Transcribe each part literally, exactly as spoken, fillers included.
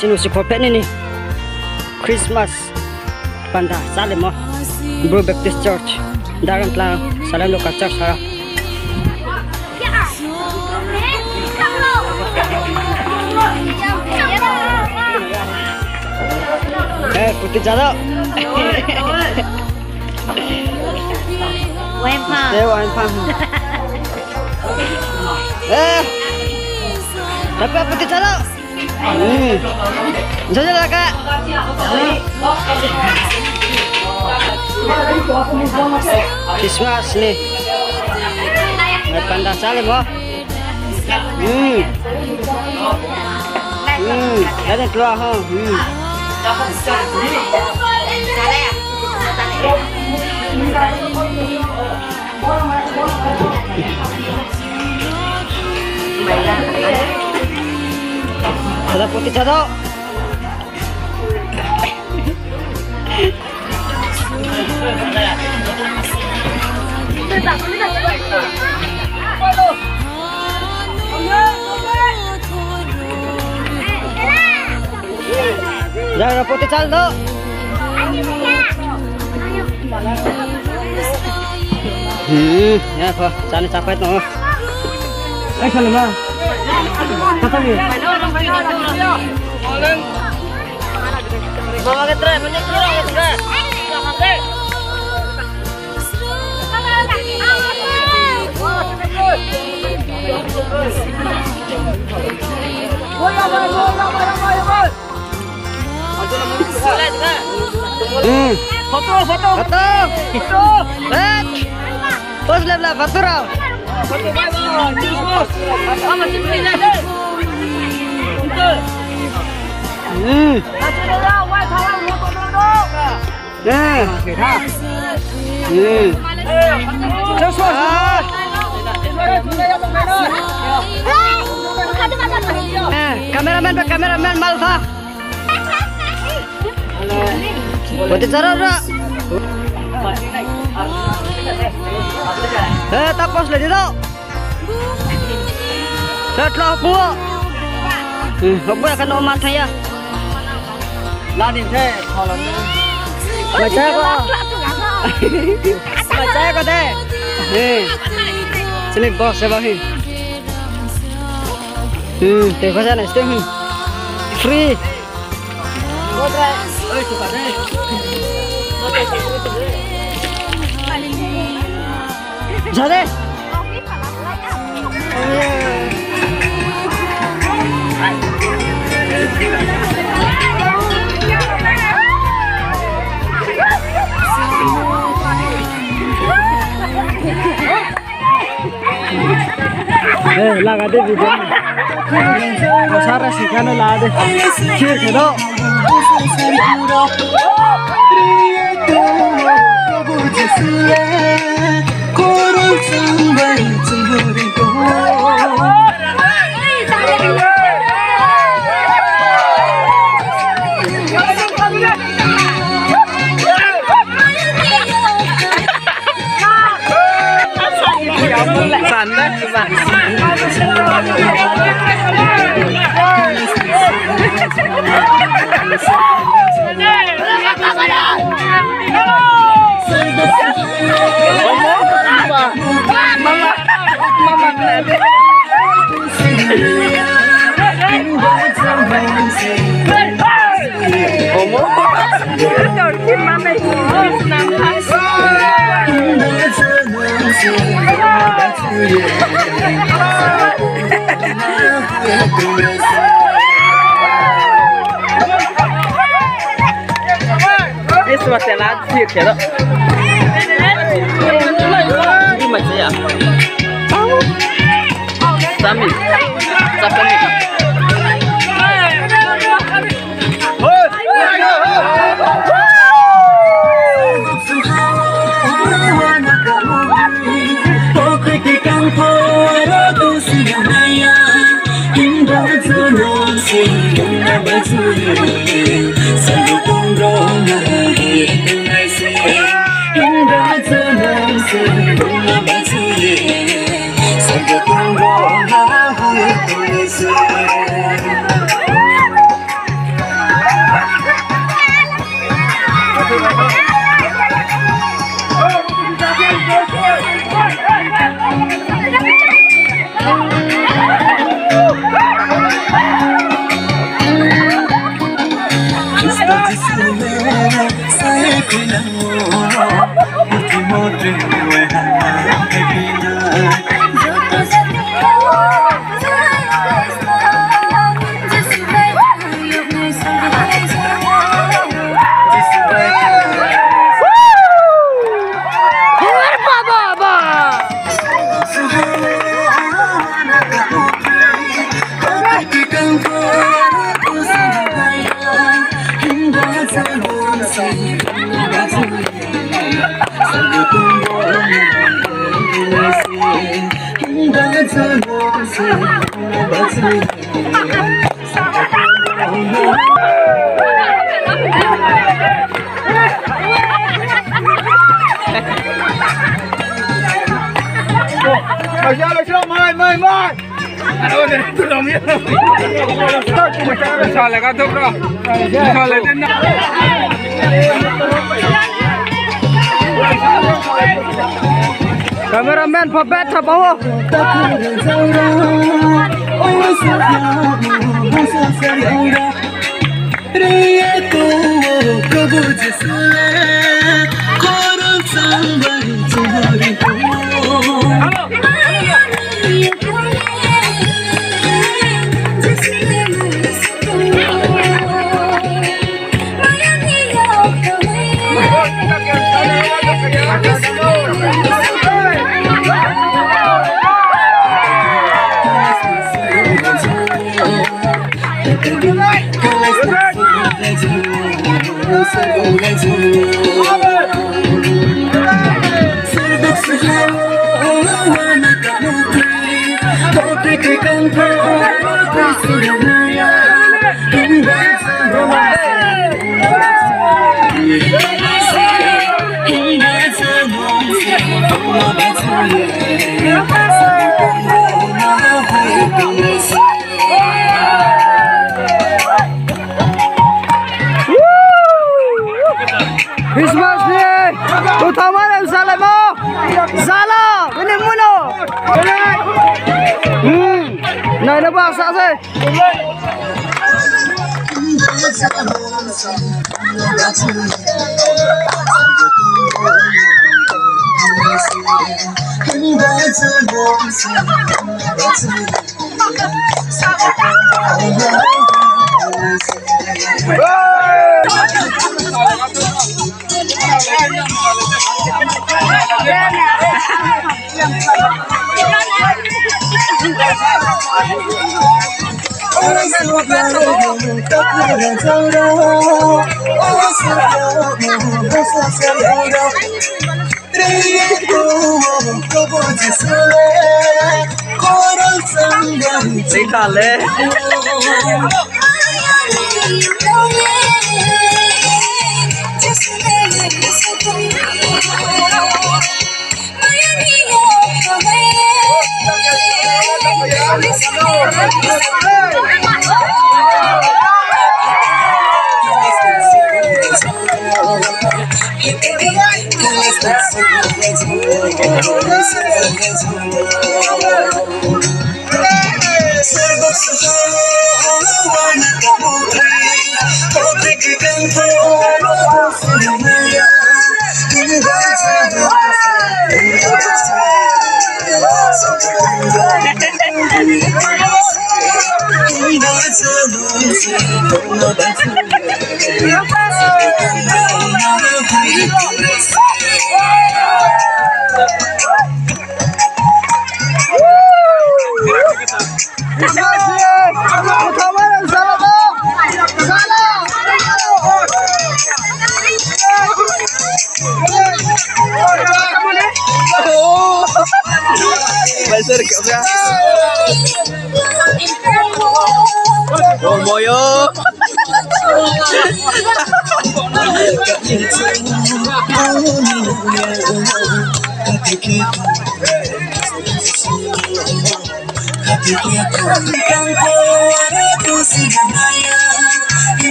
Chini usi pho phe nini Christmas panda chalimo Bru Baptist Church, Daran Tlang, Salem local church sara. Eh, puti chalo. Wine pang. Eh, wine pang. Eh, tapi puti chalo. Hmm. Jojo laka. Christmas ni. Mai panda sale mo. Hmm. Hmm. Ada keluar ha. Hmm. Ada putih satu. Jangan putih satu. Hmm, ya, kho, sani capai tu. Eh, sana ma. Kata ni. Mama ke try, mana kira ke try. Hmm. Foto, foto. Foto. Foto. Eh. Pose le bla, foto rao. Foto, bye bye. Cheers, boss. Ama cheers ni jai de. Betul. Hmm. Cheers, boss. Ah. Eh, cameraman, cameraman, mal tha. Boti charo ra. Eh, tapos le di do. Sa tlo pu. Hmm, hobo ya kan o man thaya. Lani the, thola. Mai cha ko. Mai cha ko de. Eh. Sini boss ba hi. Hmm, te ko jana ste, hmm. Free. Jade. Eh, laga de video. Sara sikhano la de. Share khe do. Isma tela sir khe do. Ima chaya. Sami. Sapami. Cameraman pho bet tha bao. Christmas ni uthama ni salaimo. Sala, ini muno. Hmm. Nai na ba sa se.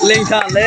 Lengtha le.